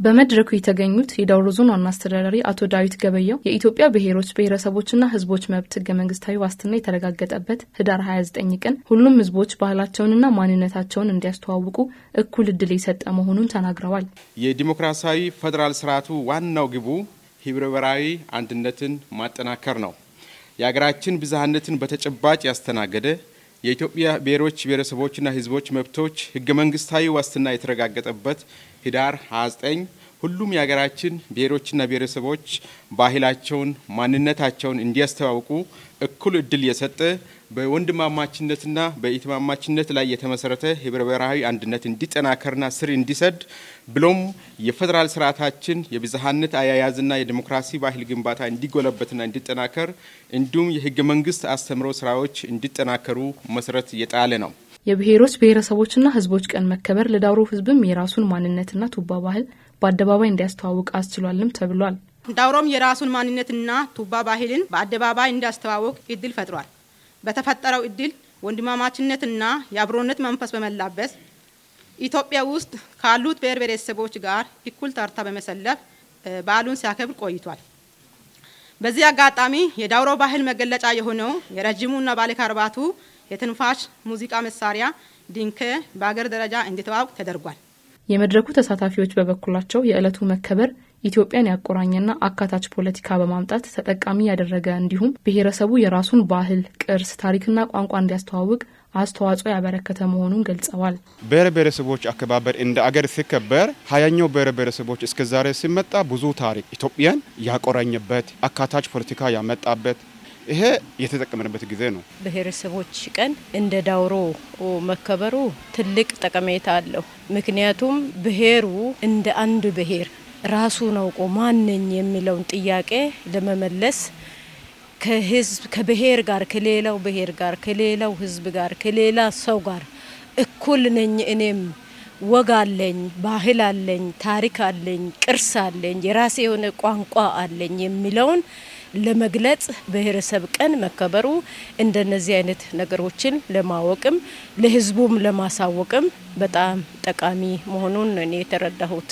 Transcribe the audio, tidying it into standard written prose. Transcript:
በመድረኩ የተገኙት የዳውሮ ዞን ዋና አስተዳዳሪ አቶ ዳዊት ገበየው የኢትዮጵያ ብሔሮች ብሔረሰቦችና ሕዝቦች መብት ህገ መንግስታዊ ዋስትና የተረጋገጠበት ህዳር 29 ቀን ሁሉም ሕዝቦች ባህላቸውንና ማንነታቸውን እንዲያስተዋውቁ እኩል እድል የሰጠ መሆኑን ተናግረዋል። የዲሞክራሲያዊ ፌዴራል ስርዓቱ ዋናው ግቡ ህብረ ብሔራዊ አንድነትን ማጠናከር ነው። የሀገራችን ብዝሃነትን በተጨባጭ ያስተናገደ፣ የኢትዮጵያ ብሔሮች ብሔረሰቦችና ሕዝቦች መብቶች ህገ መንግስታዊ ዋስትና የተረጋገጠበት ህዳር 29 ሁሉም የሀገራችን ብሔሮችና ብሔረሰቦች ባህላቸውን፣ ማንነታቸውን እንዲያስተዋውቁ እኩል እድል የሰጠ፣ በወንድማማችነትና በእህትማማችነት ላይ የተመሰረተ ህብረ ብሔራዊ አንድነት እንዲጠናከርና ስር እንዲሰድ ብሎም የፌዴራል ስርዓታችን የብዝሃነት አያያዝና የዲሞክራሲ ባህል ግንባታ እንዲጎለበትና እንዲጠናከር እንዲሁም የህገ መንግስት አስተምሮ ስራዎች እንዲጠናከሩ መሰረት የጣለ ነው። የብሔሮች ብሔረሰቦችና ህዝቦች ቀን መከበር ለዳውሮ ህዝብም የራሱን ማንነትና ቱባ ባህል በአደባባይ እንዲያስተዋውቅ አስችሏልም ተብሏል። ዳውሮም የራሱን ማንነትና ቱባ ባህልን በአደባባይ እንዲያስተዋውቅ እድል ፈጥሯል። በተፈጠረው እድል ወንድማማችነትና የአብሮነት መንፈስ በመላበስ ኢትዮጵያ ውስጥ ካሉት ብሔር ብሔረሰቦች ጋር እኩል ተርታ በመሰለፍ በዓሉን ሲያከብር ቆይቷል። በዚህ አጋጣሚ የዳውሮ ባህል መገለጫ የሆነው የረጅሙና ባለከርባቱ የትንፋሽ ሙዚቃ መሳሪያ ዲንኬ በአገር ደረጃ እንዲተዋወቅ ተደርጓል። የመድረኩ ተሳታፊዎች በበኩላቸው የዕለቱ መከበር ኢትዮጵያን ያቆራኘና አካታች ፖለቲካ በማምጣት ተጠቃሚ ያደረገ እንዲሁም ብሔረሰቡ የራሱን ባህል፣ ቅርስ፣ ታሪክና ቋንቋ እንዲያስተዋውቅ አስተዋጽኦ ያበረከተ መሆኑን ገልጸዋል። ብሔር ብሔረሰቦች አከባበር እንደ አገር ሲከበር 20ኛው ብሔር ብሔረሰቦች እስከ ዛሬ ሲመጣ ብዙ ታሪክ ኢትዮጵያን ያቆራኘበት፣ አካታች ፖለቲካ ያመጣበት፣ ይሄ የተጠቀምንበት ጊዜ ነው። ብሔረሰቦች ቀን እንደ ዳውሮ መከበሩ ትልቅ ጠቀሜታ አለው። ምክንያቱም ብሔሩ እንደ አንድ ብሔር ራሱን አውቆ ማነኝ የሚለውን ጥያቄ ለመመለስ ከህዝብ ከብሔር ጋር፣ ከሌላው ብሔር ጋር፣ ከሌላው ህዝብ ጋር፣ ከሌላ ሰው ጋር እኩል ነኝ፣ እኔም ወግ አለኝ፣ ባህል አለኝ፣ ታሪክ አለኝ፣ ቅርስ አለኝ፣ የራሴ የሆነ ቋንቋ አለኝ የሚለውን ለመግለጽ ብሔረሰብ ቀን መከበሩ እንደነዚህ አይነት ነገሮችን ለማወቅም ለህዝቡም ለማሳወቅም በጣም ጠቃሚ መሆኑን ነው እኔ የተረዳሁት።